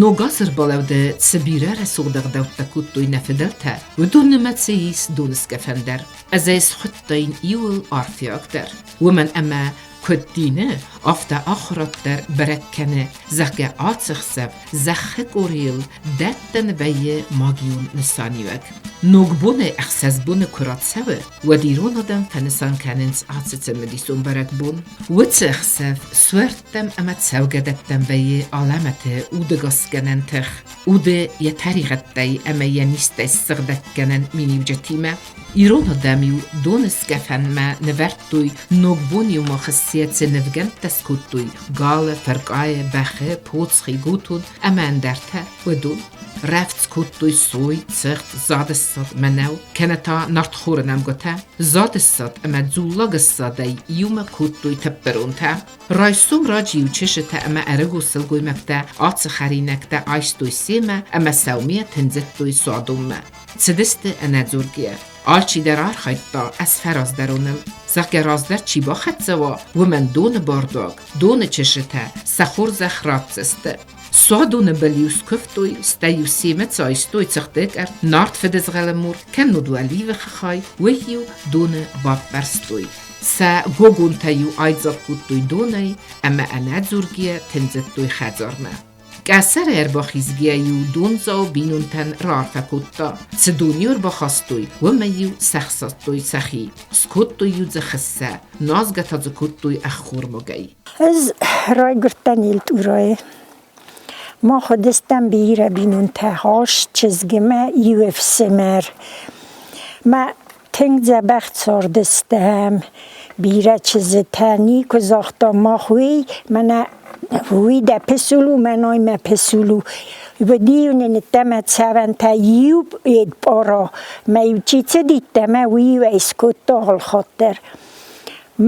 Ног азы ӕрбалӕуды цы бирӕ рӕсугъд ӕгъдӕуттӕ кодтой нӕ фыдӕлтӕ, уыдон нымӕцы ис доныскъӕфӕн дӕр. Ӕз ӕй схуыдтаин иуыл арфиагдӕр, уымӕн ӕмӕ куыд дины, афтӕ ахуырад дӕр бӕрӕг кӕны, зӕгъгӕ, ацы хсӕв зӕххы къорийыл дӕттӕн вӕййы магион нысаниуӕг. Ногбонӕй ӕхсӕз боны куы рацӕуы, уӕд ирон адӕм фӕнысан кӕнынц ацы цымыдисон бӕрӕгбон. Уыцы ӕхсӕв суӕрттӕм ӕмӕ цӕугӕдӕттӕм вӕййы алӕмӕты удӕгасгӕнӕн тых, уды йӕ тӕригъӕдтӕй ӕмӕ йӕ низтӕй ссыгъдӕггӕнӕн миниуджытимӕ. Ирон адӕм-иу доныскъӕфӕнмӕ нывӕрдтой, ногбон-иу ма хыссӕ цы нывгӕндтӕ скодтой галы, фӕркъайы, бӕхы, поцхи, гутон ӕмӕ ӕндӕртӕ, уыдон. Рӕвдз кодтой сой, цыхт, зады ссад, мӕнӕу, кӕнӕ та нартхоры нӕмгуытӕ. Зады ссад ӕмӕ дзуллаг ссадӕй иумӕ кодтой тыппыронтӕ. Райсом раджы-иу чызджытӕ ӕмӕ ӕрыгон сылгоймӕгтӕ ацы хӕринӕгтӕ айстой семӕ ӕмӕ сӕумийӕ тындзыдтой суадонмӕ. Цыдысты ӕнӕдзургӕйӕ. Алчидӕр архайдта ӕзфӕраздӕроныл. Зӕгъгӕ, раздӕр чи бахӕццӕ уа, уымӕн доны бардуаг, доны чызджытӕ сӕ хорзӕх ратдзысты. Суадоны был-иу скуывтой, стӕй-иу семӕ цы айстой цыхты кӕрт, нард фыдызгъӕлы мур, кӕннод уӕливыхы хай, уый-иу доны баппӕрстой. Сӕ гогонтӕ-иу айдзаг кодтой донӕй ӕмӕ ӕнӕдзургӕйӕ тындзыдтой хӕдзармӕ. Къӕсӕрӕй ӕрбахизгӕйӕ-иу дондзау бинонтӕн раарфӕ кодта. Цы дон-иу ӕрбахастой, уымӕй-иу цӕхсадтой сӕхи, скодтой-иу дзы хыссӕ, нуазгӕ та дзы кодтой ӕххормагӕй. Ӕз райгуырдтӕн Елтъурайы. Мах уыдыстӕм бирӕ бинонтӕ, аст чызгимӕ, иу ӕфсымӕр. Мӕ тынг дзӕбӕх цардыстӕм, бирӕ чызджытӕ никуы загътам мах уый, мӕнӕ уый дӕ пысул у, мӕнӕй мӕ пысул у. Уыди-иу нын ӕддӕмӕ цӕвӕнтӕ иу пъӕра, мӕ-иу чи цыди ӕддӕмӕ, уый-иу ӕй скодта алхатт дӕр.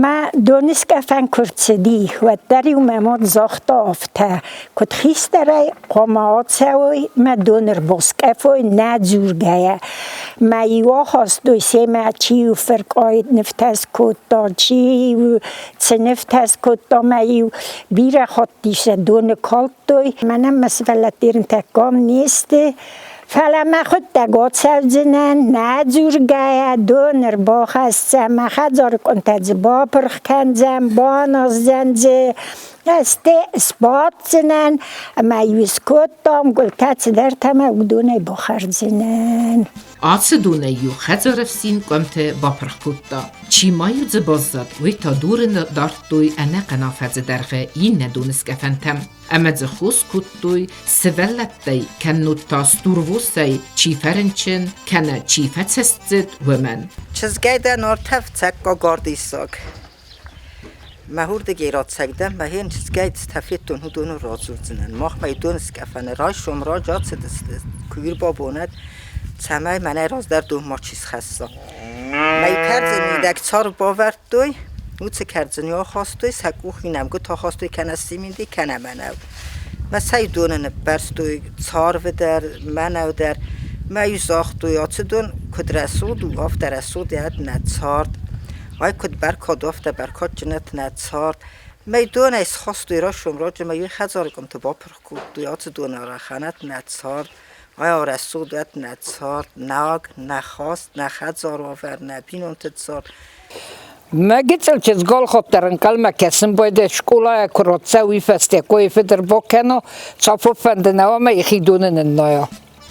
Мӕ доныскъӕфӕн куы рцыди, уӕддӕр-иу мӕ мад загъта афтӕ, куыд хистӕрӕй хъуамӕ ацӕуой, мӕ дон ӕрбаскъӕфой нӕ дзургӕйӕ. Мӕ-иу ахастой семӕ, чи-иу фыркъайы нывтӕ скодта, чи-иу цы нывтӕ скодта, мӕ-иу бирӕ хатт сӕ доны калдтой. Мӕнӕн мӕ сывӕллӕтты ныртӕккӕ ам не сты, Фӕлӕ мӕхуыдтӕг ацӕудзынӕн, нӕ дзургӕйӕ дон ӕрбахӕсдзӕн, мӕ хӕдзары къуымтӕ дзы бапырх кӕндзӕн, баназдзӕн дзы. Ӕз сбаддзынӕн ӕмӕ-иу скодтам гуылтӕ цыдӕртӕ ӕмӕ уыдонӕй бахӕрдзынӕн. Ацы донӕй-иу хӕдзары ӕфсин къуымты бапырх кодта. Чи ма-иу дзы баззад, уый та дурыны дардтой ӕнӕхъӕн афӕдзы дӕргъы иннӕ доныскъӕфӕнтӕм. Ӕмӕ дзы хос кодтой сывӕллӕттӕй, кӕннод та стурвосӕй чи фӕрынчын, кӕнӕ чи фӕцӕстдзыд, уымӕн. Чызгӕй дӕ Нартӕ фыццаггагардисаг. Мӕ хурдыгӕй рацӕгдӕн, мӕхи чызгӕй цытӕ федтон, уыдоны радзурдзынӕн. Махмӕ дон скъӕфӕны райсом раджы ацыдысты, куы ӕрбабонӕд, цӕмӕй мӕнӕй раздӕр дон мачи схӕсса. Мӕ кӕрдзын мидӕг царв бавӕрдтой, уыцы кӕрдзын ахастой, сӕ къухи нӕмгуытӕ ахастой кӕнӕ цементи, кӕнӕ мӕнӕу. Мӕ сӕ доны ныппӕрстой царвы дӕр, мӕнӕу дӕр. Мӕ-иу загътой, ацы дон куыд рӕсугъд у, афтӕ рӕсугъд ӕд нӕ цард. Ай куыд бӕркад у, афтӕ бӕркадджын ӕд нӕ цард. Мӕ донӕй схастой райсом раджы, мӕ иу хӕдзары къуымты бапырх кодтой, ацы доны арӕхӕнӕт нӕ цард. Ай рӕсугъд ӕд нӕ цард, наг, нӕ хаст, нӕ хӕдзаруавӕр, нӕ бинонты цард. Мӕ гыццыл чызг голхоп дӕр ӕнхъӕлмӕ кӕсын байдайы скъолайӕ куы рацӕуы, уый фӕстӕ койы фыд ӕрбакӕна, цафо фӕнды нӕ ӕмӕ йӕхи доны ныннайа.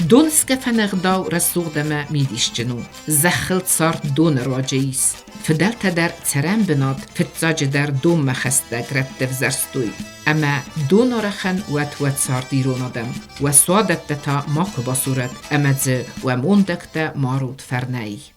Донскъӕфӕн ӕгъдау рӕсугъд ӕмӕ мидисджын у. Зӕххыл цард доны руаджы ис. Фыдӕлтӕ дӕр цӕрӕнбынат фыццаджыдӕр донмӕ хӕстӕг рӕтты ӕвзӕрстой. Ӕмӕ донарӕхӕн уӕд уӕ цард ирон адӕм, уӕ суадӕттӕ та макуы басурӕд ӕмӕ дзы уӕ мондӕгтӕ марут фӕрнӕй.